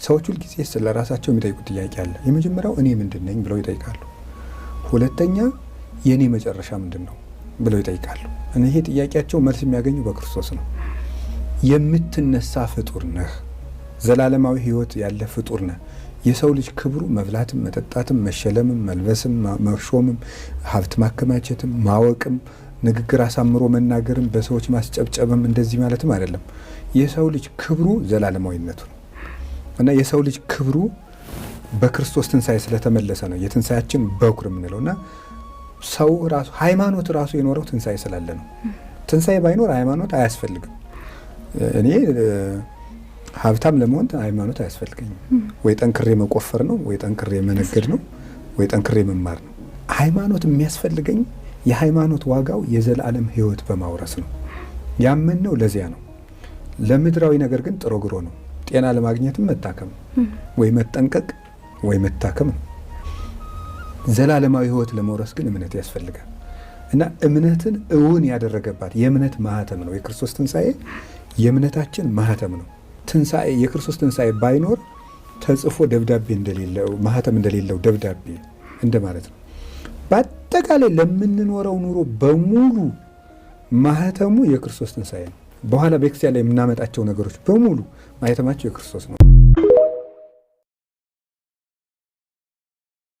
ሰዎች ሁልጊዜ ስለ ራሳቸው የሚጠይቁት ጥያቄ አለ። የመጀመሪያው እኔ ምንድን ነኝ ብለው ይጠይቃሉ። ሁለተኛ የእኔ መጨረሻ ምንድን ነው ብለው ይጠይቃሉ። እና ይሄ ጥያቄያቸው መልስ የሚያገኙ በክርስቶስ ነው። የምትነሳ ፍጡር ነህ፣ ዘላለማዊ ሕይወት ያለ ፍጡር ነህ። የሰው ልጅ ክብሩ መብላትም፣ መጠጣትም፣ መሸለምም፣ መልበስም፣ መሾምም፣ ሀብት ማከማቸትም፣ ማወቅም፣ ንግግር አሳምሮ መናገርም፣ በሰዎች ማስጨብጨብም እንደዚህ ማለትም አይደለም። የሰው ልጅ ክብሩ ዘላለማዊነቱ ነው እና የሰው ልጅ ክብሩ በክርስቶስ ትንሣኤ ስለተመለሰ ነው የትንሣኤያችን በኩር የምንለው። እና ሰው ራሱ ሃይማኖት ራሱ የኖረው ትንሣኤ ስላለ ነው። ትንሣኤ ባይኖር ሃይማኖት አያስፈልግም። እኔ ሀብታም ለመሆን ሃይማኖት አያስፈልገኝም። ወይ ጠንክሬ መቆፈር ነው፣ ወይ ጠንክሬ መነገድ ነው፣ ወይ ጠንክሬ መማር ነው። ሃይማኖት የሚያስፈልገኝ የሃይማኖት ዋጋው የዘላለም ሕይወት በማውረስ ነው። ያመንነው ለዚያ ነው። ለምድራዊ ነገር ግን ጥሮ ግሮ ነው። ጤና ለማግኘትም መታከም ወይ መጠንቀቅ ወይ መታከም ነው። ዘላለማዊ ሕይወት ለመውረስ ግን እምነት ያስፈልጋል እና እምነትን እውን ያደረገባት የእምነት ማህተም ነው የክርስቶስ ትንሣኤ። የእምነታችን ማህተም ነው። ትንሣኤ የክርስቶስ ትንሣኤ ባይኖር ተጽፎ ደብዳቤ እንደሌለው፣ ማህተም እንደሌለው ደብዳቤ እንደማለት ነው። በአጠቃላይ ለምንኖረው ኑሮ በሙሉ ማህተሙ የክርስቶስ ትንሣኤ ነው። በኋላ ቤተክርስቲያን ላይ የምናመጣቸው ነገሮች በሙሉ ማህተማቸው የክርስቶስ ነው።